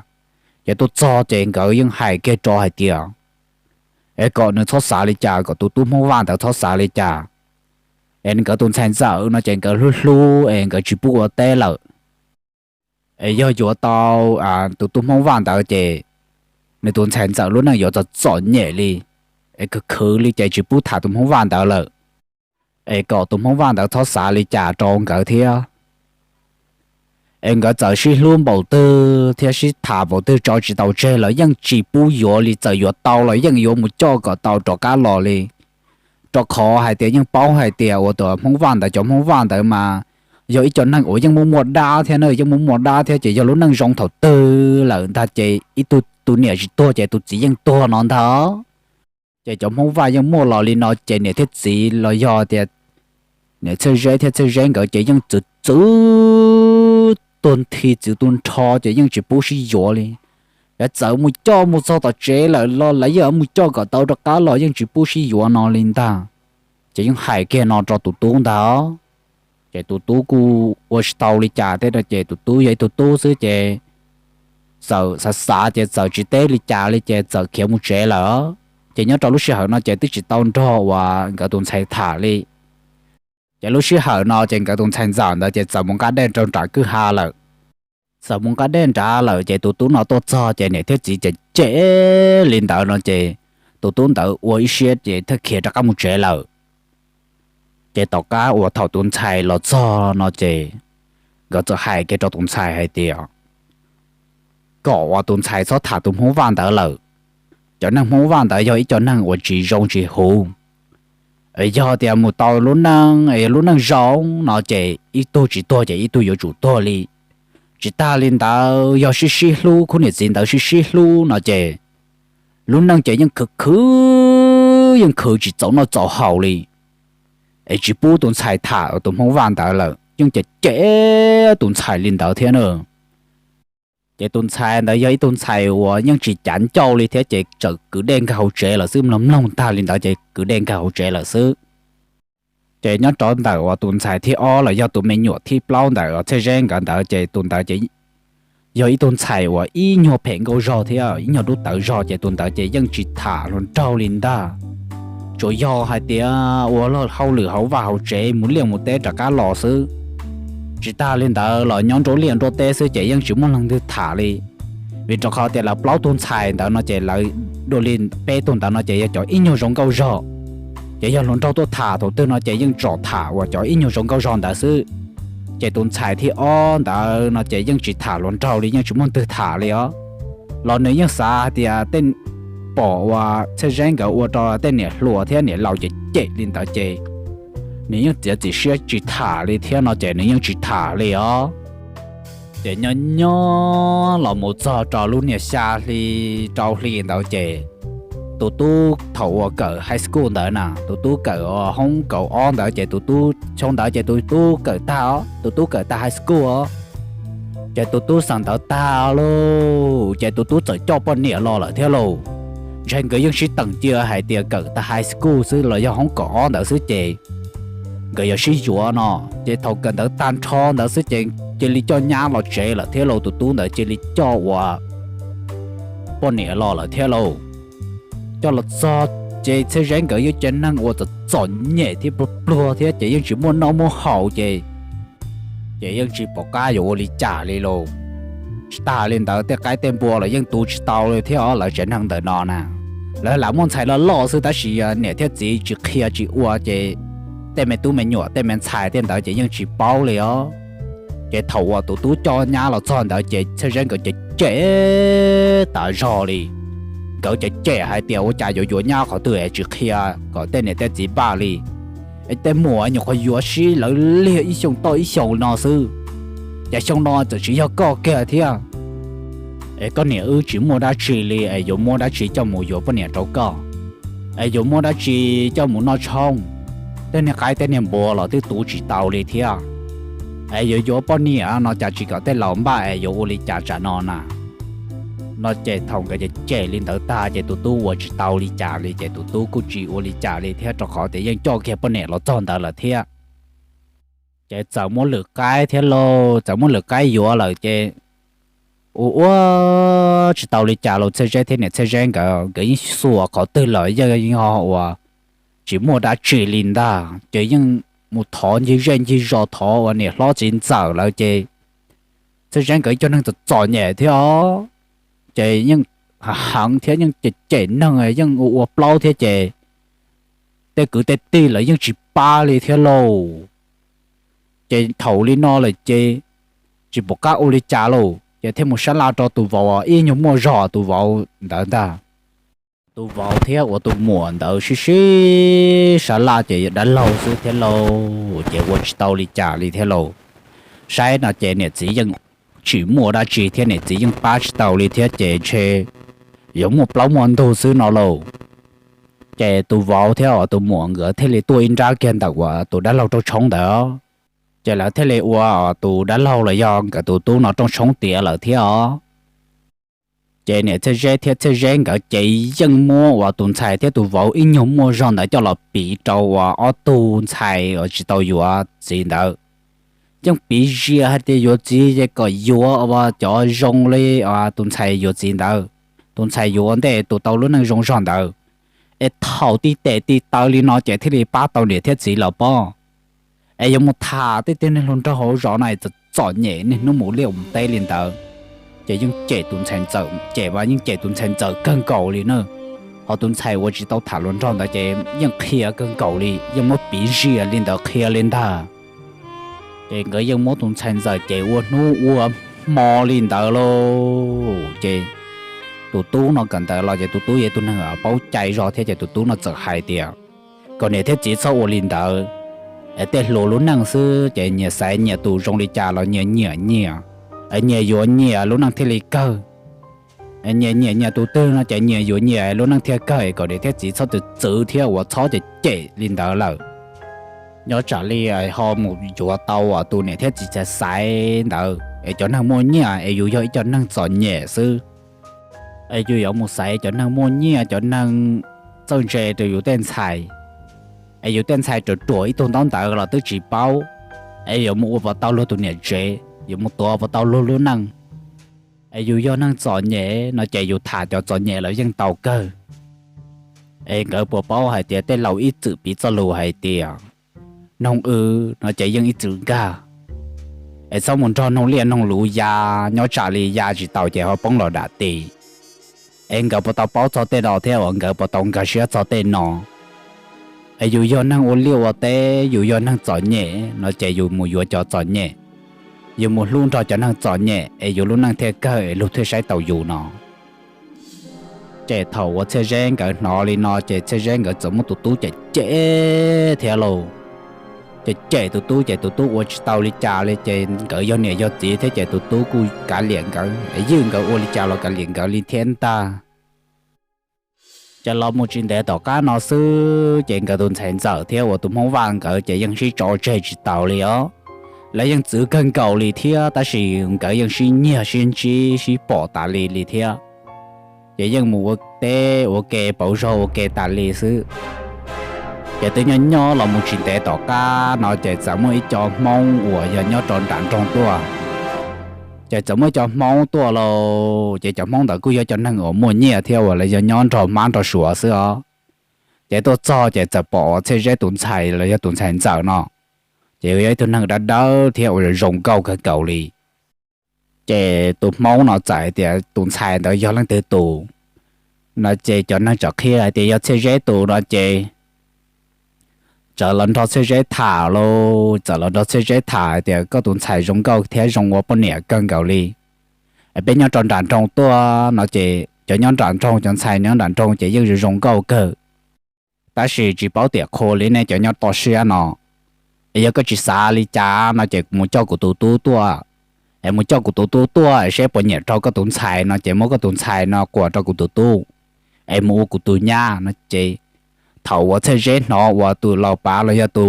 Ces tuaj txog ces nkawd yeej hais kiag rau hais tias, es kom nws txhob xav li cas, kom tus tub Hmoob Vaj ntawd txhob xav li cas. Es nkawd tus ntxhais ntxawm no ces nkawd hlub hlub es nkawd tsis pub ua teb lawm. Es yog yuav tau tus tub Hmoob Vaj ntawd ces nws tus ntxhais ntxawm lub neej yuav txom txom nyem li, es khwv khwv li ces tsis pub tham tus Hmoob Vaj ntawd lawm. Es kom tus Hmoob Vaj ntawd txhob xav li cas rau nkawd thiab. Es nkawd txawm sib hlub npaum twg thiab sib tham npaum twg tso tsis tau tseg los yeej tsis pub yuav li, txawm yuav tau los yeej yuav mus coj kom tau rov qab los li. Rau qhov hais tias yeej paub hais tias uas tus Hmoob Vaj ntawd, cov Hmoob Vaj ntawd mas yog ib co neeg uas yeej muaj muaj dab thiab na, yeej muaj muaj dab thiab ces yog lub neej zoo thaum twg lawm ntag ces ib tug tus niam tsis tuag ces tus txiv yeej tuag no ntag. Ces cov Hmoob Vaj yeej muaj los li no ces niam thiab txiv los yog tias niam Txhiaj Zeb thiab Txhiaj Zeb nkawd ces yeej txwv txwv tuag nthi txwv tu nrho ces yeej tsis pub sib yuav li. Lawv txawm mus coj mus txog tom tsev lawm los lawv yeej mus coj kom tau rov qab los yeej tsis pub sib yuav no li ntag. Ces yeej hais kiag no rau tus tub ntag. Ces tus tub kuj ua tsis tau li cas thiab no ces tus tub yog ib tug tub xwb ces txawm xav xav ces txawm tsis teb li cas li ces txawm khiav mus tsev lawm. Ces nyob rau lub sij hawm no ces twb tsis tau nrog uas nkawd tus ntxhais tham li. Ces lub sij hawm no ces nkawd tus ntxhais ntxawm ntawd ces txawm mus nqa dej rau nram kwj ha lawm. Txawm mus nqa dej nrad lawm ces tus tub no tuaj txog ces niam thiab txiv ces cem li ntawd no ces tus tub ntawd ua ib siab ces thiaj khiav rov qab mus tsev lawm. Ces tom qab uas thaum tus ntxhais los txog no ces nkawd txawm hais kiag rau tus ntxhais hais tias kom uas tus ntxhais txhob tham tus Hmoob Vaj ntawd lawm. cov neeg Hmoob Vaj ntawd yog ib co neeg uas tsis zoo tsis huv. Yog tias mus tau lub neej, lub neej zoo no ces ib tug tsis tuag ces ib tug yuav tsum tuag li. Tsis tas li ntawd yog sib sib hlub, khub niam txiv ntawd sib sib hlub no ces lub neej ces yeej khwv khwv, yeej khwv tsis txaus noj txaus haus li. Es tsis pub tus ntxhais tham tus Hmoob Vaj ntawd lawm, yeej cem cem tus ntxhais li ntawd thiab na. Ces tus ntxhais ntawd yog ib tug ntxhais uas yeej tsis cav ncauj li thiab ces txawm kwv dej nkag hauv tsev lawm xwb, mloog mloog tag li ntawd ces kwv dej nkag hauv tsev lawm xwb. Ces nyob rau ntawm uas tus ntxhais thib ob los yog tus me nyuam thib plaub ntawm uas Txhiaj Zeb nkawd ntawd ces tus ntawd ces yog ib tug ntxhais uas ib nyuag phem nkauj zog thiab ib nyuag dub tawv zog ces tus ntawd ces yeej tsis tham hluas nraug li ntag. Tsuas yog hais tias ua hauj lwm hauv vaj hauv tsev, mus liaj mus teb rov qab los xwb. Tsis tas li ntawd los nyob nruab liaj nruab teb xwb ces yeej tsis muaj leej twg tham li. Vim rau qhov tias lawv plaub tug ntxhais ntawd no ces lawv dua li peb tug ntawd no ces yog cov ib nyuag zoo nkauj zog. Ces yog hluas nraug tuaj tham thaum twg no ces yeej tsom tham uas cov ib nyuag zoo nkauj zog ntawd xwb. Ces tus ntxhais thib ob ntawd no ces yeej tsis tham hluas nraug li, yeej tsis muaj leej twg tham li os. Los nws yeej xav hais tias tej pom uas Txhiaj Zeb nkawd ua rau tej niam hluas thiab niam laus cem cem li ntawd ces nws yeej txiav txim siab tsis tham li thiab no ces nws yeej tsis tham li os. Ces nyob nyob los mus txog rau lub niaj xya hli rau hli ntawd ces tus tub thaum uas kawm high school ntawd na, tus tub kawm hoob kaum ob ntawd ces tus tub xyoo ntawd ces tus tub kawm tag os, tus tub kawm tag high school os. Ces tus tub xeem ntawd tag lauj ces tus tub txawm coj poj niam los lawm thiab lauj. Ntshe nkawd yeej sib teem cia hais tias kawm tag high school xwb los yog hoob kaum ob ntawd xwb ces nkawd yuav sib yuav no. Ces thaum kawm ntawv tag nrho ntawd xwb ces cia li coj nyab los tsev lawm thiab lauj, tus tub ntawd cia li coj uas poj niam los lawm thiab lauj. Coj los txog ces Txhiaj Zeb nkawd yog cov neeg uas txom txom nyem thiab pluag pluag thiab ces yeej tsis muaj noj muaj haus ces ces yeej tsis pom qab yuav ua li cas li lauj. Tsis tas li ntawd tej qaib tej npua los yeej tu tsis tau li thiab os, lawv tsev neeg ntawm no na. Lawv lam muaj ntxhais loj loj xwb tab sis niam thiab txiv tsis qhia tsis ua ces tej me tub me nyuam tej me ntxhais tej ntawd ces yeej tsis paub li os. Ces thaum uas tus tub coj nyab los txog ntawd ces Txhiaj Zeb nkawd cem cem tas zog li. Nkawd cem cem hais tias ua cas yuav yuav nyab qhov twg es tsis qhia kom tej niam tej txiv npaj li. Es tej muam nyuam qhuav yuav sib lawv liag ib xyoos toj ib xyoos no xwb, ces xyoo no txawm tsis yog koj kiag thiab. Es koj niam wb tsis muaj dab tsi li es yuav muab dab tsi coj mus yuav poj niam rau koj? Es yuav muab dab tsi coj mus noj tshoob? Tej niag qaib tej niag npua los twb tu tsis tau li thiab. Es yuav yuav poj niam no cas tsis kom tej laus npaj es yuav ua li cas tsam no na? No ces thaum nkawd cem cem li ntawd tag ces tus tub ua tsis tau li cas li ces tus tub kuj tsis ua li cas li thiab rau qhov tias yeej coj kiag poj niam los txog ntawd lawm thiab. Ces txawm muab lwm qaib thiab lauj, txawm muab lwm qaib yuav lawm ces ua ua tsis tau li cas los Txhiaj Zeb thiab niam Txhiaj Zeb nkawd, nkawd yeej xuas qhov twg los yeej yog uas tsis muaj dab tsi li ntag, ces yeej mus thov ncig zej ncig zos, thov uas niam hlob txiv ntxawm lawm ces Txhiaj Zeb nkawd cov neeg txom txom nyem thiab os, ces yeej heev thiab yeej cem cem neeg yeej ua ua plaub thiab ces tej kwv tej tij lawv yeej tsis pab li thiab lauj. Ces thaum li no lawm ces tsis pom qab ua li cas lauj, ces thiaj mus sab laj rau tus vauv ib nyuag muaj zog tus vauv ntawd ntag. Tus vauv thiab uas tus muam ntawd sib sib sab laj ces yog dab laug xwb thiab lauj, ces ua tsis tau li cas li thiab lauj. Saib no ces niam txiv yeej tsis muaj dab tsi thiab niam txiv yeej pab tsis tau li thiab ces ntshe yuav muaj plaub muaj ntug xwb no lauj. Ces tus vauv thiab uas tus muam nkawd thiaj li tuaj ib nrab kiag ntawm uas tus dab laug rooj tshoob ntawd, ces lawv thiaj li ua tus dab laug los yog nkawd tus tub no rooj tshoob tiav lawm thiab os. Ces niam Txhiaj Zeb thiab Txhiaj Zeb nkawd ces yeej muab uas tus ntxhais thiab tus vauv ib nyuag muaj zog ntawd coj los piv rau uas ob tug ntxhais uas tsis tau yuav txiv ntawd. Yeej piv zias hais tias yuav txiv ces kom yuav uas cov zoo li tus ntxhais yuav txiv ntawd, tus ntxhais yuav ua ntej tus tau lub neej zoo zog ntawd. Es thaum tib tes tib taw li no ces thiaj li pab tau niam thiab txiv los pob. Es yuav mus tham tej tiag niag hluas nraug hauv zos no txom txom nyem niaj hnub mus liaj mus teb li ntawd, ces yeej cem tus ntxhais ntxawm, cem mas yeej cem tus ntxhais ntxawm kawg nkaus li na. Ho tus ntxhais uas tsis tau tham hluas nraug ntawd ces yeej qhia kawg nkaus li, yeej muab piv zias li ntawd qhia li ntag. Ces nkawd yeej muab tus ntxhais ntxawm ces ua hnub ua hmo li ntawd lauj. Ces tus tub no kawm ntawv los ces tus tub yog tus neeg paub cai zog thiab ces tus tub no txawm hais tias kom niam thiab txiv txhob ua li ntawd, es tej hluas lub neej xwb ces nyias xaiv nyias tus zoo li cas los nyias nyiam nyias, es nyias yuav nyias lub neej thiaj li kawg. Nyias nyiam nyias tus twg no ces nyias yuav nyias lub neej thiaj kawg, es kom niam thiab txiv txhob txwv txwv thiab uas txhob cem cem li ntawd lawm. Nyob tsam li ho mus yuav tau tus niam thiab txiv xaiv ntawd es cov neeg muaj nyiaj es yus yog ib co neeg txom nyem xwb, es yus yuav mus xaiv cov neeg muaj nyiaj, cov neeg txawj ntse rau yus tej ntxhais, es yus tej ntxhais ruam ruam ib tug ntaub ntawv los twb tsis paub, es yuav mus ua puas tau luag tus niam tsev, yuav mus tuav puas tau luag lub neej. Es yus yog neeg txom nyem no ces yus tham cov txom nyem los yeej tau kawg. Es nkawd puas paub hais tias tej laus ib txwm piv txoj lus hais tias noog w no ces yeej ib txwm nkag, es txhob mus nrog noog liaj noog luv ya, nyob tsam li ya tsis taus ces ho poob los dam ti. Es nkawd puas tau paub txog tej no thiab uas nkawd puas tau nkag siab txog tej no? Es yus yog neeg ua liaj ua teb, yus yog neeg txom nyem no ces yus mus yuav cov txom nyem, yus mus hlub nrog cov neeg txom nyem es yus lub neej thiaj kawg es luag thiaj saib taus yus no. Ces thaum uas Txhiaj Zeb nkawd hnov li no ces Txhiaj Zeb nkawd txawm muab tus tub cem cem thiab lauj. Ces cem tus tub ces tus tub ua tsis tau li cas li ces nkawd yog niam yog txiv thiab ces tus tub kuj kav liam nkawd, ywj nkawd ua li cas los kav liam nkawd li thiab ntag. Ces los mus tsis ntev tom qab no xwb ces nkawd tus ntxhais ntxawm thiab uas tus Hmoob Vaj nkawd ces yeej sib tso tseg tsis taus li os. Lawv yeej txwv kawg nkaus li thiab tab sis nkawd yeej sib nyiag sib ntsib sib pom tas li li thiab. Ces yeej mus ua teb ua ke pauv zog ua ke tas li xwb. Ces twb nyob nyob los mus tsis ntev tom qab no ces txawm muaj ib co Hmoob uas yog nyob rau nram nroog tuaj. Ces txawm muaj ib co Hmoob tuaj lauj, ces cov Hmoob ntawd kuj yog cov neeg uas muaj nyiaj thiab uas lawv yog nyob nrog mab nrog suav xwb os. Ces tuaj txog ces txawm pom uas Txhiaj Zeb tus ntxhais los yog tus ntxhais ntxawm no, ces yog ib tug neeg dawb dawb thiab uas zoo nkauj kawg nkaus li. Ces tus Hmoob no txawm hais tias tus ntxhais ntawd yog leej twg tus no ces cov neeg txawm qhia hais tias yog Txhiaj Zeb tus no ces txawm los nrog Txhiaj Zeb tham lauj, txawm los nrog Txhiaj Zeb tham hais tias koj tus ntxhais zoo nkauj thiab zoo ua poj niam kawg nkaus li. Peb nyob rau nram nroog tuaj no ces cov nyob nram nroog, cov ntxhais nyob nram nroog ces yeej zoo zoo nkauj kawg. Tab sis tsis paub tias qhua li nej cov nyob toj siab no, es yog koj tsis xav li cas no ces mus coj kuv tus tub tuaj. Es mus coj kuv tus tub tuaj es seb puas nyiam rau koj tus ntxhais no ces muab koj tus ntxhais no quas rau kuv tus tub, es mus ua kuv tus nyab no ces. Thaum uas Txhiaj Zeb hnov uas tus laus pav los yog tus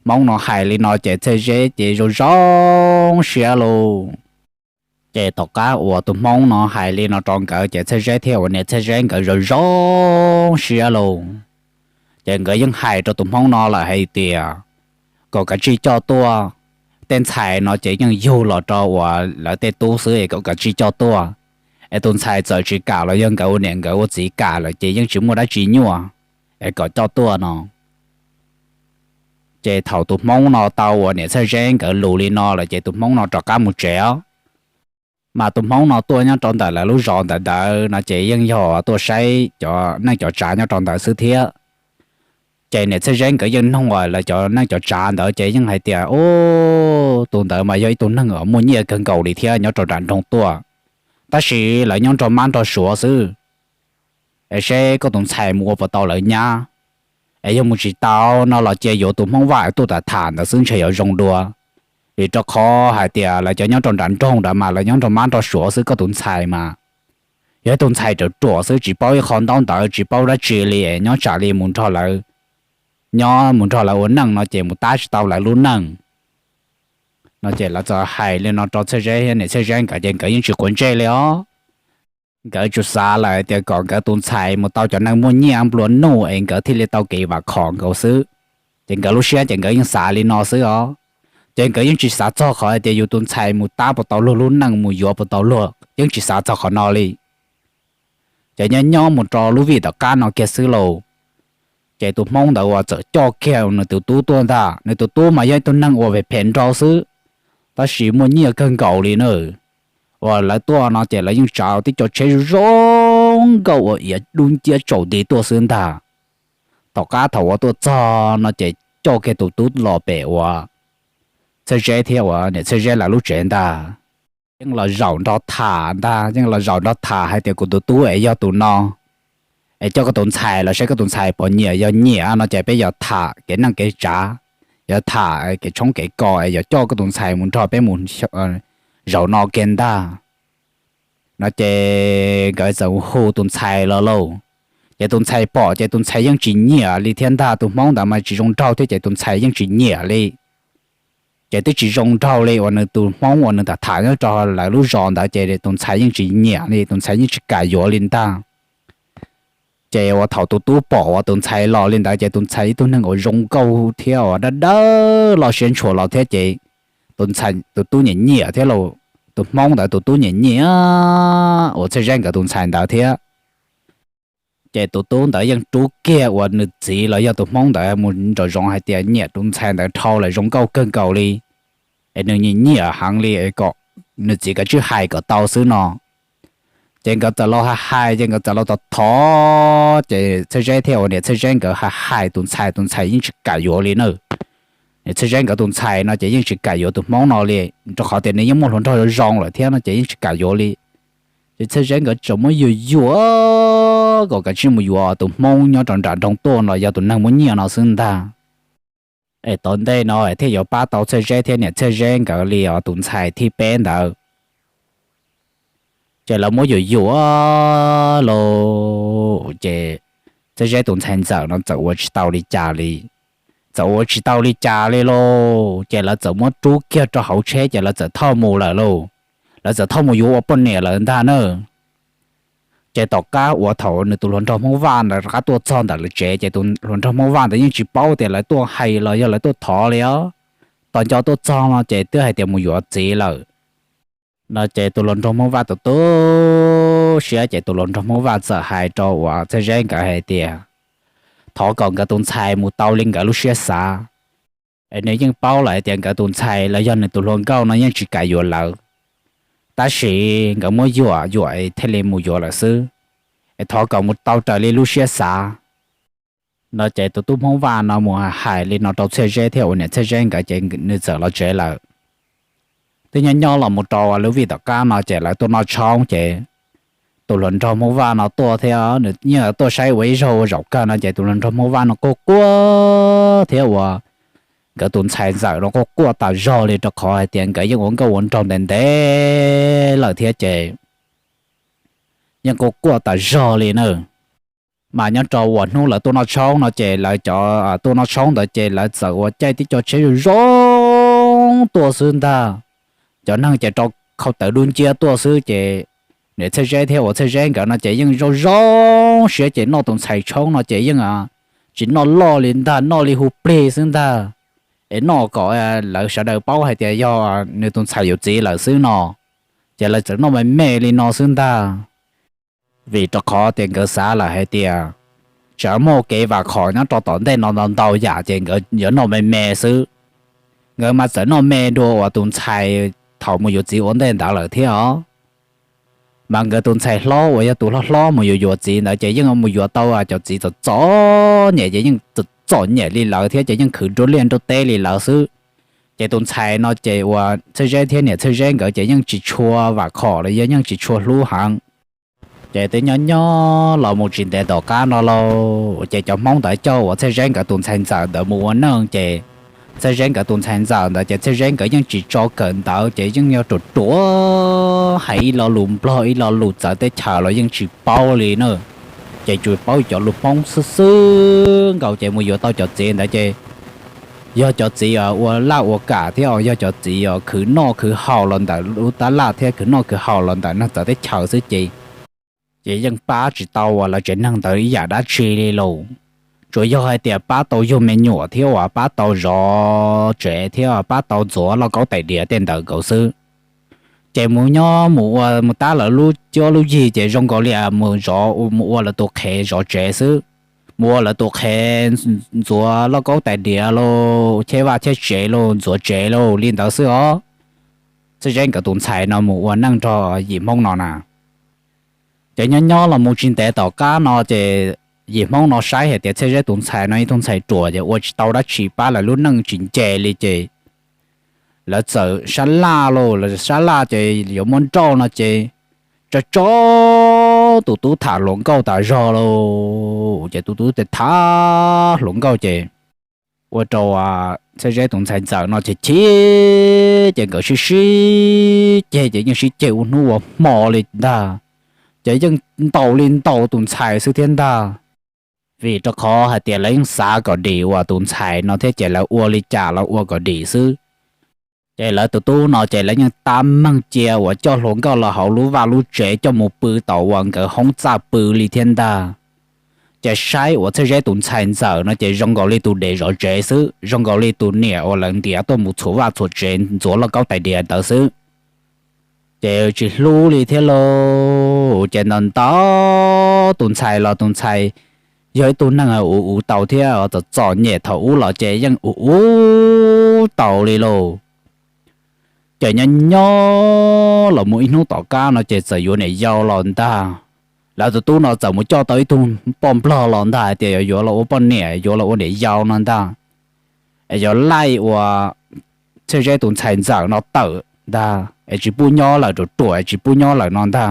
Hmoob no hais li no ces Txhiaj Zeb ces zoo zoo siab lauj. Ces tom qab uas tus Hmoob no hais li no rau nkawd ces Txhiaj Zeb thiab uas niam Txhiaj Zeb nkawd zoo zoo siab lauj. Ces nkawd yeej hais rau tus Hmoob no lawm hais tias kom kav tsij coj tuaj, tej ntxhais no ces yeej yug los rau uas lawv tej tub xwb es kom kav tsij coj tuaj. Es tus ntxhais txawm tsis kam los yog nkawd ua niam nkawd ua txiv kam lawm ces yeej tsis muaj dab tsi nyuaj, es kom coj tuaj no. Ces thaum tus Hmoob no tau uas niam Txhiaj Zeb nkawd lus li no lawm ces tus Hmoob no rov qab mus tsev os. Mas tus Hmoob no tuaj nyob rau ntawm lawv lub zos ntawd ntawd no ces yeej yog tuaj saib cov neej cov tsav nyob rau ntawd xwb thiab. Ces niam Txhiaj Zeb nkawd yeej noog uas lawv cov neej cov tsav ntawd ces yeej hais tias, Ub, tus ntawd mas yog ib tug neeg uas muaj nyiaj kawg nkaus li thiab nyob rau nram nroog tuaj, tab sis lawv nyob nrog mab nrog suav xwb. Es seb koj tus ntxhais mus ua puas tau lawv nyab, es yog mus tsis tau no los cia yuav tus Hmoob Vaj tuaj tham tham ntawd xwb ntshe yuav zoo dua. Vim rau qhov hais tias lawv cov nyob rau nram nroog ntawd mas lawv nyob nrog mab nrog suav xwb, koj tus ntxhais mas yog ib tus ntxhais ruam ruam xwb, tsis paub ib qho ntaub ntawv, tsis paub dab tsi li, nyob tsam li mus nrog lawv, nyob mus nrog lawv ua neej no ces mus tab tsis tau lawv lub neej no. Ces lawv txawm hais li no rau Txhiaj Zeb thiab niam Txhiaj Zeb nkawd ces nkawd yeej tsis quav ntsej li os. Nkawd tsuas xav lawm tias kom nkawd tus ntxhais mus tau cov neeg muaj nyiaj nplua nuj es nkawd thiaj li tau kev vam khom nkaus xwb. Ces nkawd lub siab ces nkawd yeej xav li no xwb os. Ces nkawd yeej tsis xav txog qhov hais tias yus tus ntxhais mus tab puas tau luag lub neej, mus yuav puas tau luag, yeej tsis xav txog qhov no li. Ces nyob nyob mus rau lub vij tom qab no kiag xwb lauj, ces tus Hmoob ntawd uas txawm coj kiag nws tus tub tuaj ntag. Nws tus tub mas yog ib tug neeg uas phem phem nrau xwb, tab sis muaj nyiaj kawg nkaus li na. Uas lawv tuaj no ces lawv yeej tsav tib co tsheb zoo nkauj uas iav dub nciab tsaus nti tuaj xwb ntag. Tom qab thaum uas tuaj txog no ces coj kiag tus tub los pem uas Txhiaj Zeb thiab uas niam Txhiaj Zeb lawv lub tsev ntag. yeej los zaum nrog tham ntag, yeej los zaum nrog tham hais tias kuv tus tub es yog tus no, es coj koj tus ntxhais los saib koj tus ntxhais puas nyiam, yog nyiam no ces peb yuav tham kev neej kev tsav, yuav tham kev tshoob kev kos es yuav coj koj tus ntxhais mus nrog peb mus zaum no kiag ntag. No ces nkawd txawm hu tus ntxhais los lauj. Ces tus ntxhais pom ces tus ntxhais yeej tsis nyiam li thiab ntag, tus hmoob ntawd mas tsis zoo nraug thiab ces tus ntxhais yeej tsis nyiam li. Ces twb tsis zoo nraug li uas nws tus hmoob uas nws tham tham nyob rau lawv lub zos ntawd ces tus ntxhais yeej tsis nyiam li, tus ntxhais yeej tsis kam yuav li ntag. Ces uas thaum tus tub pom uas tus ntxhais los li ntawd ces tus ntxhais ib tug neeg uas zoo nkauj thiab uas dawb dawb loj siab ntshua los thiab ces tus ntxhais tus tub nyiam nyiam thiab los, tus hmoob ntawd tus tub nyiam nyiam uas Txhiaj Zeb nkawd tus ntxhais ntawd thiab. Ces tus tub ntawd yeej rub kiag uas nws txiv los yog tus hmoob ntawd mus nraum zoov hais tias nyiam tus ntxhais ntawd dhau lawm, zoo nkauj kawg nkaus li, es nws nyiam nyiam heev li, kom nws txiv kav tsij hais kom tau xwb no. Ces nkawd txawm los hais hais ces nkawd txawm los thov thov ces Txhiaj Zeb thiab uas niam Txhiaj Zeb nkawd hais hais tus ntxhais, tus ntxhais yeej tsis kam yuav li na. Niam Txhiaj Zeb nkawd tus ntxhais no ces yeej tsis kam yuav tus hmoob no li, rau qhov tias nws yeej muaj hluas nraug zoo zoo lawm thiab no ces yeej tsis kam yuav li. Ces Txhiaj Zeb nkawd tseem muab yuam yuam kom kav tsij mus yuav tus hmoob nyob rau nram nroog tuaj no, yog tus neeg muaj nyiaj no xwb ntag. Es tom ntej no thiaj yuav pab tau Txhiaj Zeb thiab niam Txhiaj Zeb nkawd li os, tus ntxhais thib peb ntawd. Ces lawv muab yuam yuam lauj, ces Txhiaj Zeb tus ntxhais ntxawm no txawm ua tsis tau li cas li. Txawm ua tsis tau li cas li lauj, ces lawv txawm muab rub kiag rau hauv tsheb ces lawv txawm thauj mus lawm lauj. Lawv txawm thauj mus yuav ua poj niam lawm ntag na. Ces tom qab uas thaum nws tus hluas nraug Hmoob Vaj ntawd rov qab tuaj txog ntawm lawv tsev ces tus hluas nraug Hmoob Vaj ntawd yeej tsis paub tias lawv tuaj hais los yog lawv tuaj thov li os. Tos nco tuaj txog no ces twb hais tias mus yuav txiv lawm. No ces tus hluas nraug Hmoob Vaj tus tu siab ces tus hluas nraug Hmoob Vaj txawm hais rau uas Txhiaj Zeb nkawd hais tias thov kom nkawd tus ntxhais mus tau li nkawd lub siab xav. Es nws yeej paub lawm hais tias nkawd tus ntxhais los yog nws tus hluas nkauj no yeej tsis kam yuav lawv, tab sis nkawd muab yuam yuam thiaj li mus yuav lawm xwb. Es thov kom mus tau raws li lub siab xav. No ces tus tub Hmoob Vaj no mus hais li no rau Txhiaj Zeb thiab uas niam Txhiaj Zeb nkawd ces nws txawm los tsev lawm. Twb nyob nyob los mus rau lub vij tom qab no ces lawv tuaj noj tshoob ces tus hluas nraug Hmoob Vaj no tuaj thiab nws yeej tuaj saib ua ib zaug ua zaum kawg no ces tus hluas nraug Hmoob Vaj no quaj quaj thiab uas nkawd tus ntxhais ntxawm no quaj quaj tas zog li rau qhov hais tias nkawd yeej ua nkauj ua nraug ntev ntev lawm thiab ces yeej quaj quaj tas zog li na. Mas nyob rau uas hnub lawv tuaj noj tshoob no ces lawv cov tuaj noj tshoob ntawd ces lawv txawm ua caij tib co tsheb zoo zoo tuaj xwb ntag. Cov neeg ces rau khau tawv dub nciab tuaj xwb ces niam Txhiaj Zeb thiab uas Txhiaj Zeb nkawd no ces yeej zoo zoo siab ces noj tus ntxhais tshoob no ces yeej tsis noj loj li ntag, noj li hu plig xwb ntag. Es noj kom lawv sawv daws paub hais tias yog nws tus ntxhais yuav txiv lawm xwb no, ces lawv txawm noj me me li no xwb ntag. Vim rau qhov tias nkawd xav lawm hais tias tsam muaj kev vam khom nyob rau tom ntej no ntau ntau yam ces nkawd yuav noj me me xwb. Nkawd mas txawm noj me dua uas tus ntxhais thaum mus yuav txiv ua ntej ntawd lawm thiab os. Mas nkawd tus ntxhais hlob uas yog tus hlob hlob mus yuav yuav txiv ntawd ces yeej mus yuav tau cov txiv txom txom nyem ces yeej txom nyem li lawv thiab ces yeej khwv nruab liaj nruab teb li lawv xwb. Ces tus ntxhais no ces uas Txhiaj Zeb thiab niam Txhiaj Zeb nkawd ces yeej tsis tshua vam khom los yog yeej tsis tshua hlub heev. Ces twb nyob nyob los mus tsis ntev tom qab no lauj, ces cov Hmoob ntawd coj uas Txhiaj Zeb nkawd tus ntxhais ntxawm ntawd mus ua neej ces Txhiaj Zeb nkawd tus ntxhais ntxawm ntawd ces Txhiaj Zeb nkawd yeej tsis tso kawm ntawv ces yeej yog ruam ruam hais ib lo lus Nplog ib lo lus txawv teb chaws los yeej tsis paub li na. Ces tsuas paub cov lus Hmoob xwb xwb nkaus ces mus yuav tau cov txiv ntawd ces yog cov txiv ua laj ua kam thiab os, yog cov txiv khwv noj khwv haus los ntawm lub tab laj thiab khwv noj khwv haus los ntawm neeg txawv teb chaws xwb ces ces yeej pab tsis tau uas lawv tsev neeg ntawd ib yam dab tsi li lauj. Tsuas yog hais tias pab tau yug me nyuam thiab uas pab tau zov tsev thiab pab tau ntxuav lauj kaub tais diav tej ntawd nkaus xwb. Ces mus nyob mus ua mus tab lawv lub cuab lub yig ces zoo nkaus li mus zov mus ua lawv tus qhev zov tsev xwb, mus ua lawv tus qhev ntxuav lauj kaub tais diav lauj, cheb vaj cheb tsev lauj, ntxuav tsev lauj li ntawd xwb os. Txhiaj Zeb nkawd tus ntxhais no mus ua neej nrog yim Hmoob no na. Ces nyob nyob los mus tsis ntev tom qab no ces yim Hmoob no saib hais tias Txhiaj Zeb tus ntxhais no ib tug ntxhais ruam ces ua tsis tau dab tsi, pab lawv lub neej tsis nce li ces lawv txawm sab laj lauj, lawv sab laj ces yuav muab nrauj no ces tso tso tus tub tham hluas nkauj tas zog lauj, ces tus tub tham hluas nkauj ces ua rau Txhiaj Zeb tus ntxhais ntxawm no ces chim, ces nkawd sib sib ceg ces yeej sib ceg ua hnub ua hmo li ntag, ces yeej ntaus li ntaus tus ntxhais xwb thiab ntag. Vim rau qhov hais tias lawv yeej xav kom dim uas tus ntxhais no thiab ces lawv ua li cas los ua kom dim xwb. Ces lawv tus tub no ces lawv yeej tab meeg cia uas coj hluas nkauj los hauv lub vaj lub tsev coj mus pw tau uas nkawd hoob txaj pw li thiab ntag. Ces saib uas Txhiaj Zeb tus ntxhais ntxawm no ces zoo nkaus li tus dev zov tsev xwb, zoo nkaus li tus niam uas lawv ntiav tuaj mus txhuam vaj txhuam tsev ntxuav lauj kaub tais diav ntawd xwb. Ces tsis hlub li thiab lauj, ces ntau ntau tus ntxhais los tus ntxhais yog ib tug neeg uv uv tau thiab txom txom nyem thaum ub los ces yeej uv uv tau li lauj. Ces nyob nyob los mus ib hnub tom qab no ces txawm yuav niam yau los ntag. Lawv tus tub no txawm mus coj tau ib tug poj nplog los ntag hais tias yuav yuav los ua poj niam, yuav los ua niam yau no ntag, es yuav laij uas Txhiaj Zeb tus ntxhais ntxawm no tawm ntag, es tsis pub nyob lawm, ruam ruam es tsis pub nyob lawm no ntag.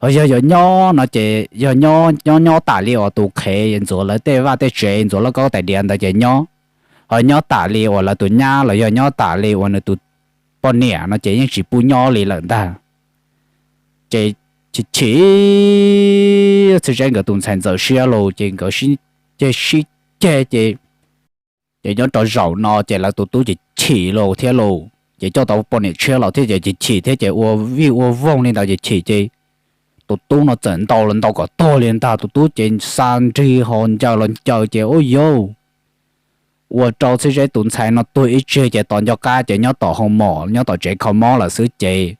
Ho yog yuav nyob no ces yog nyob nyob nyob tas li uas tus qhev ntxuav lawv tej vaj tej tsev ntxuav lauj kaub tais diav ntawd ces nyob, ho nyob tas li uas lawv tus nyab los yog nyob tas li uas nws tus poj niam no ces yeej tsis pub nyob li lawm ntag. Ces chim chim Txhiaj Zeb nkawd tus ntxhais ntxawm siab lauj, ces nkawd ceg sib ceg ces, ces nyob rau zaum no ces lawv tus tub ces chim lauj thiab lauj, ces coj tau poj niam tshiab los thiab ces chim chim thiab ces ua vij ua voog li ntawd ces chim ces tus tub no txawm ntaus los ntaus kom tuag li ntag. Tus tub ces xa nrig ho ncaws los ncaws ces ua yau, ua rau Txhiaj Zeb tus ntxhais no tuag ib tsig ces tos nco qab ces nyob tom hoo mom nyob tom tsev kho mob lawm xwb ces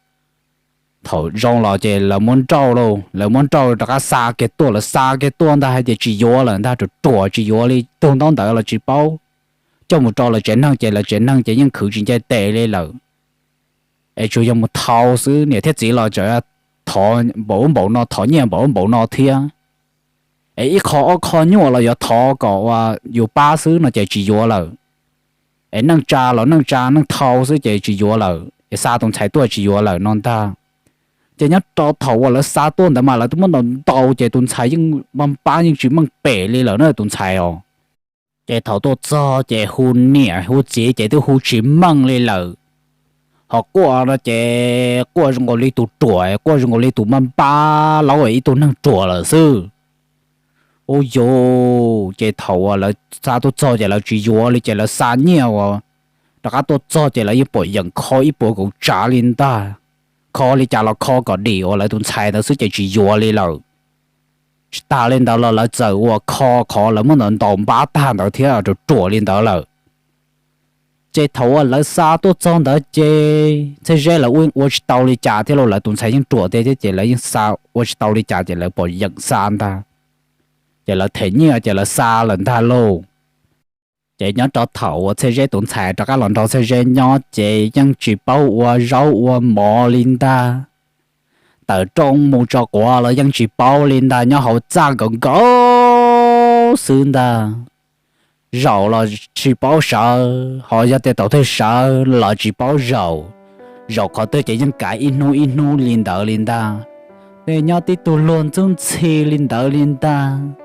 thaum zoo los ces lawv muab nrauj lauj, lawv muab nrauj rov qab xa kiag tuaj, lawv xa kiag tuaj ntag hais tias tsis yuav lawm ntag, ruam ruam tsis yuav li, tus ntaub ntawv los tsis paub, coj mus rau lawv tsev neeg ces lawv tsev neeg ces yeej khwv tsis ncaij tes li lawm. Es tsuas yog mus thau xwb, niam thiab txiv los tseem thov npaum ub npaum no, thov nyiaj npaum ub npaum no thiab. Es ib qho ob qho nyuaj los yuav thov kom ua yus pab xwb no ces tsis yuav lawm. Es neej tsa los neej tsa neej thau xwb ces tsis yuav lawm, es xa tus ntxhais tuaj tsis yuav lawm no ntag. Ces nyob rau thaum uas lawv xa tuaj ntawd mas lawv twb muab ntaus ntaus ces tus ntxhais yeej npaj npab yeej tsis meej pem li lawm na tus ntxhais os. Ces thaum tuaj txog ces hu niam hu txiv ces twb hu tsis meej li lawm. Ho quaj no ces quaj zoo nkaus li tus ruam, quaj zoo nkaus li tus npaj npab laub ib tug neeg ruam lawm xwb. Ub yus, ces thaum uas lawv xa tuaj txog ces lawv tsis yuav li ces lawv xa nyiaj uas rov qab tuaj txog ces lawv yeej pom yeem kho ib puas kaum tsav li ntag. Kho li cas los kho kom dim uas lawv tus ntxhais ntawd xwb ces tsis yuav li lawm. Tsis tas li ntawd los lawv txawm uas kho qhov lawv muab ntawd ntaus npab tag ntawd thiab ruam ruam li ntawd lawm. Ces thaum uas lawv xa tuaj txog ntawd ces Txhiaj Zeb lawv ua tsis tau li cas thiab lauj, lawv tus ntxhais yeej ruam tiag thiab ces lawv yeej xa ua tsis tau li cas ces lawv pom yeem xa ntag. Ces lawv them nyiaj ces lawv xa lawm ntag lauj. Ces nyob rau thaum uas Txhiaj Zeb tus ntxhais rov qab los nrog Txhiaj Zeb nyob ces yeej tsis paub ua zaub ua mov li ntag. Tawm rooj mus tso quav los yeej tsis paub li ntag, nyob hauv txaj nkaus nkaus xwb ntag. Zaum los tsis paub sawv, ho yog tias thaum twg sawv los tsis paub zaum. Zaum qhov twg ces yeej kav ib hnub ib hnub li ntawd li ntag. Tej nyob tib tug luag ntxub ntxhi li ntawd li ntag.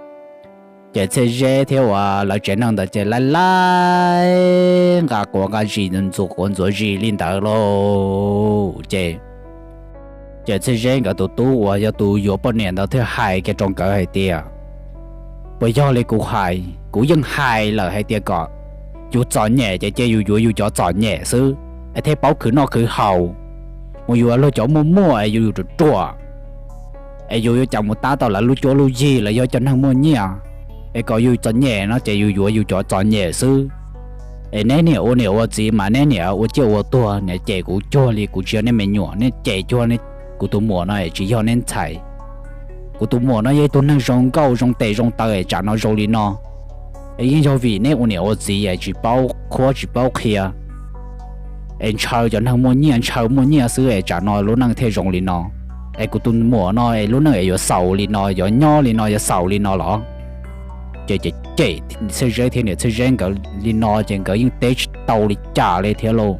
Ces Txhiaj Zeb thiab uas lawv tsev neeg ntawd ces laib laib nqa quav nqa zis ntxuav quav ntxuav zis li ntawd lauj. Ces, ces Txhiaj Zeb nkawd tus tub uas yog tus yuav poj niam ntawd thiaj hais kiag rau nkawd hais tias, puas yog li kuv hais? Kuv yeej hais lawm hais tias kom yus txom nyem ces cia yus yuav yus cov txom nyem xwb, es thiaj paub khwv noj khwv haus. Mus yuav luag cov muaj muaj es yuav yus ruam ruam, es yus yuav cas mus tab tau lawv lub cuab lub yig, lawv yog cov neeg muaj nyiaj. Es kom yus txom nyem no ces yus yuav yus cov txom nyem xwb. Es neb niam ua niam ua txiv mas neb niam ua ciaj ua tuag, niam cem kuv cuag li kuv tsis yog neb me nyuam, neb cem cuag kuv tus muam no es tsis yog neb ntxhais. Kuv tus muam no yog ib tug neeg zoo nkauj zoo tes zoo taw es tsam no zoo li no, es yeej yog vim neb ua niam ua txiv es tsis paub qhuab tsis paub qhia, es ntshaw cov neeg muaj nyiaj ntshaw muaj nyiaj xwb es tsam no lub neej thiaj zoo li no. Es kuv tus muam no es lub neej es yuav xaus li no, yuav nyob li no, yuav xaus li no los? Ces cem cem Txhiaj Zeb thiab niam Txhiaj Zeb nkawd li no ces nkawd yeej teb tsis tau li cas li thiab lauj.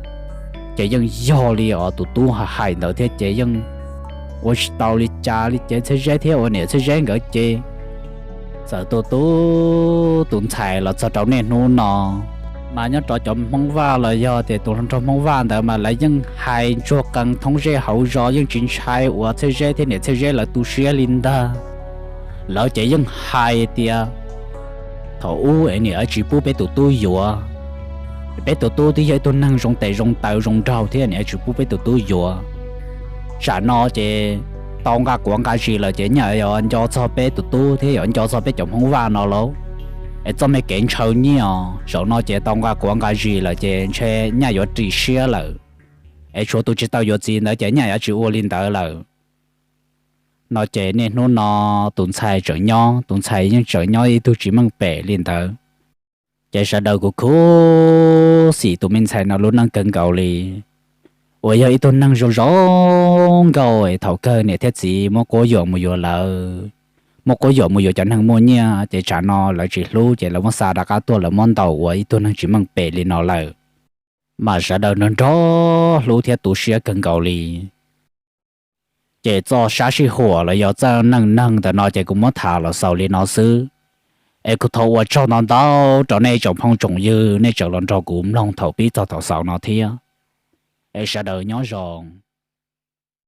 Ces yeej yog li os tus tub hais ntawd thiab ces yeej ua tsis tau li cas li ces Txhiaj Zeb thiab ua niam Txhiaj Zeb nkawd ces txawm tus tub tus ntxhais los txog rau niaj hnub no mas nyob rau cov Hmoob Vaj los yog tias tus hluas nraug Hmoob Vaj ntawd mas lawv yeej hais ntsuag qees thoob zej hauv zos, yeej tsis ntshai uas Txhiaj Zeb thiab niam Txhiaj Zeb lawv tu siab li ntag. Lawv ces yeej hais tias thaum ub es niam tsis pub peb tus tub yuav, peb tus tub twb yog ib tug neeg zoo tes zoo taw zoo nraug thiab niam tsis pub peb tus tub yuav. Tsam no ces tau nqa quav nqa zis lawm ces nyaj yuav nco txog peb tus tub thiab yuav nco txog peb cov Hmoob Vaj no lauj. Es txoj me kev ntshaw nyiaj os, zaum no ces tau nqa quav nqa zis lawm ces ntshe nyaj yuav ris siab lawm. Es tshuav tus tsis tau yuav txiv ntawd ces nyaj yuav tsis ua li ntawd lawm. No ces niaj hnub no tus ntxhais tseem nyob, tus ntxhais yeej tseem nyob ib tug tsis meej pem li ntawd. Ces sawv daws kuj khuv xim tus me ntxhais no lub neej kawg nkaus li, uas yog ib tug neeg zoo zoo nkauj es thaum kawg niam thiab txiv muab quab yuam mus yuav lawv, muab quab yuam mus yuav cov neeg muaj nyiaj ces tsam no lawv tsis hlub ces lawv muab xa rov qab tuaj lawv muab ntaus ua ib tug neeg tsis meej pem li no lawm. Mas sawv daws nrog nrog hlub thiab tu siab kawg nkaus li. Ces txoj sab sij huam los yog txoj neej neeg ntawm no ces kuv muab tham los xaus li no xwb. Es kuv thov ua tsaug ntau ntau rau nej tsoom phooj tsoom ywg nej tseem los nrog kuv mloog thaum pib txog thaum xaus no thiab. Es sawv daws nyob zoo.